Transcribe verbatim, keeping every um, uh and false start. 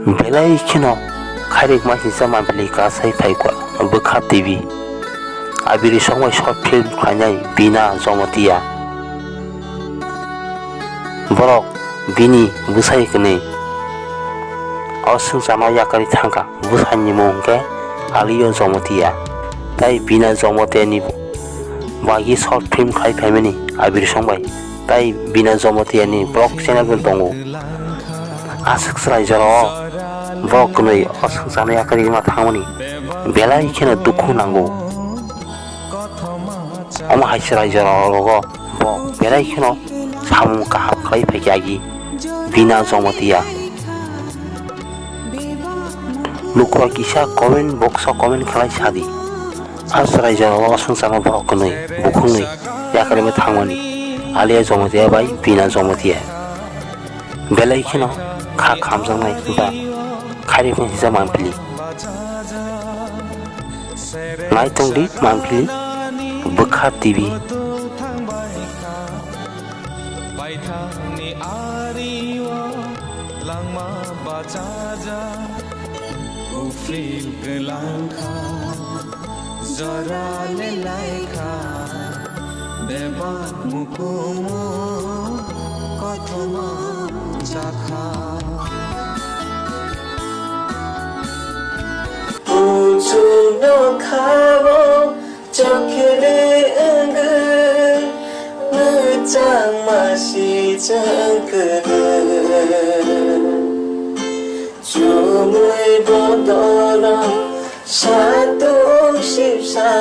Belai kheno khairikma sisa mampili kasai phaikha bwkha T V. Abiri songbai short film khlainai Bina Jomotia. Borok bini bwsai kwnwi o swngcharno yakarwi thangkha. Bwsani mung hwnkhe Aliyo Jomotia. Tai Bina Jomotiani bagwi short film khai phaimani Abiri songbai. Tai Bina Jomotiani vlog channel bo tongo. Aswk chwrai jorao borok kwnwi o swngcharno yakarwi ma thangmani belai kheno dukhu nango. Omo hai chwrai jorao bo belai kheno samung kaham khlai phaikha agi Bina Jomotia. Lukurok kisa comment box o comment khlai sadi. A chwrai jorao o swngcharno borok kwnwi bukhuknwi yakarwi thangmani Aliya Jomotia bai Bina Jomotia. Belai kheno kha khamjaknai ba khairikma sisa mampili. Naitongdi mampili bwkha T V. Paithakni ario langma bachajak, uphil kwlangkha, jora lelaikha, bebak mukumu kothoma jakha. Kuchukno khabo chokhere wngwi mwchangma si chwng kwrwi. Chumui bodolo satung sipsa